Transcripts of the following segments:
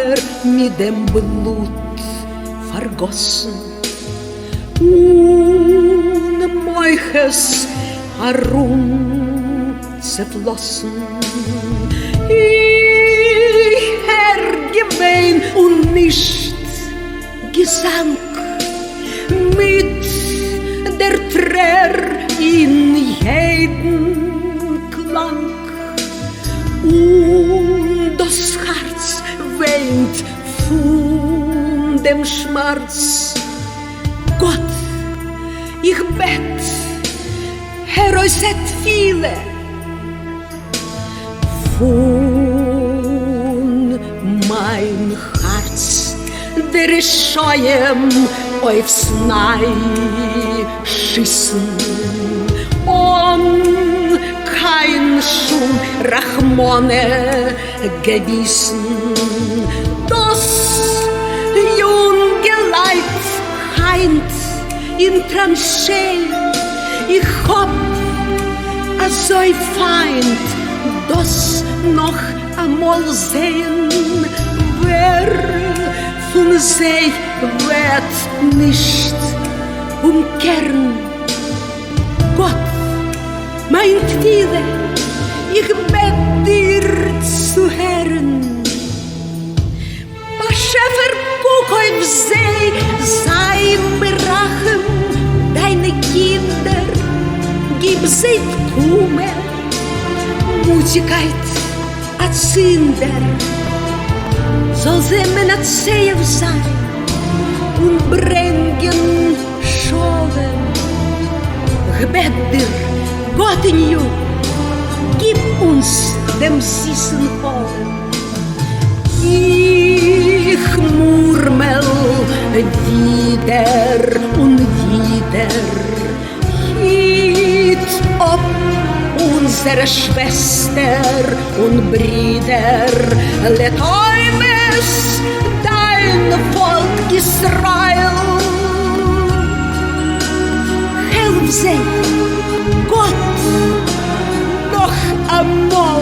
וואסער מיט דעם בלוט פארגאסן, און מוחות ארום צעפלאסן. איך הער געוויין און נישט געזאנג, מיט דער טרער אין יעדן קלאנג, און דאס הארץ וויינט פון דעם שמארץ. גאט, איך בעט, הער אויס א תפילה פון מיין הארץ, די רשעים אויפס ניי שיסן, אן קיין שום רחמנות געוויסן, דאס יונגעלייט היינט אין טראנשיי, איך האב אזוי פיינט דאס נאך אמאל זעהן, ווער פון זיי וועט נישט אומקערן, גאט מיין תפילה איך בעט דיר צו הערן. באשעפער קוק אויף זיי, זיי מרחם דיינע קינדער, גיב זיי תקומה, מוטיגקייט אצינדער, זאל זיי מנצח זיין און ברענגען שלום, כ'בעט דיר גאטעניו, גיב אונז דעם זיסן חלום. איך מורמל ווידער און ווידער, היט אפ אונזערע שוועסטער און ברידער, לטובת דיין פאלק ישראל. העלף זיי, גאט, נאך אמאל.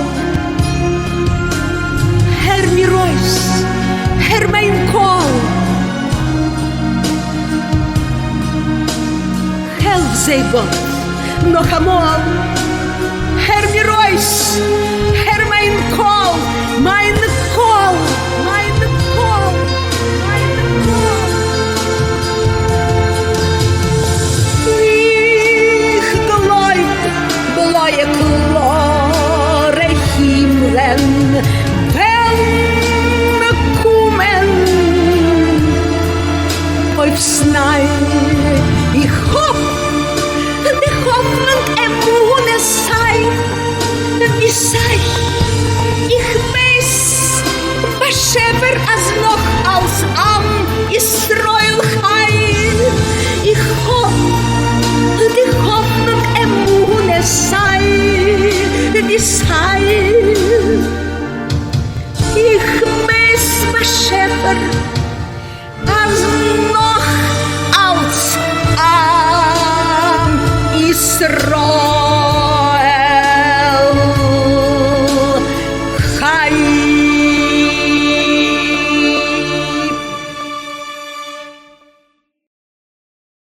הער מיר אויס, הער מיין קול. העלף זיי גאט, נאכאמאל. הער מיר אויס, הער מיין קול, מיין קול, מיין קול, מיין קול. איך גלויב בלויע קלארע הימלען וועלן קומען אויפסניי, איך האף די האפנונג אמונה סיי.